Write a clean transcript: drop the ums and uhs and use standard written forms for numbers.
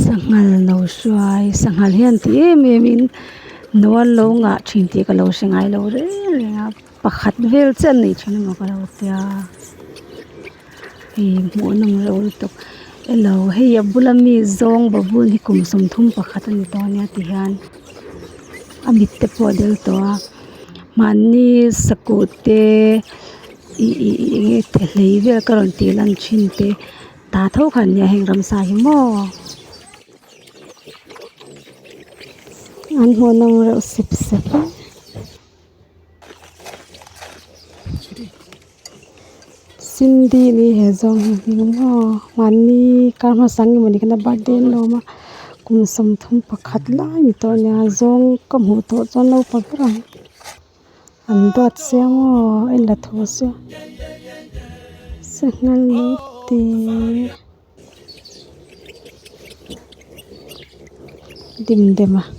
Sanghal no hruai sanghal hian ti em em in no an lo ngah thin tih ka lo hre ngai lo reng reng a pakhat vel chiah an nei thin emaw ka lo tia hei hmuh nawm reuh lutuk elo hei a bula mi zawng baboon hi kum sawmthum pakhat a ni tawh ania ti hian a mit te pawh a del tawh a mahni sakuh te ih ih ih eng nge thehlei vel ka rawn tih lan thin te. Ta tho khan nia heng ramsa hi maw an hmuh nawm reuh sep sep a Cindy ni he zawng hi hming maw mahni kar hmasa nge mawni khan a birthday an lawm a kum sawmthum pakhat lai ni tawh ania zawng ka hmuh tawh chuan naupan ber ang an duat sia maw a inla tho sia sanghal naute dim dem a.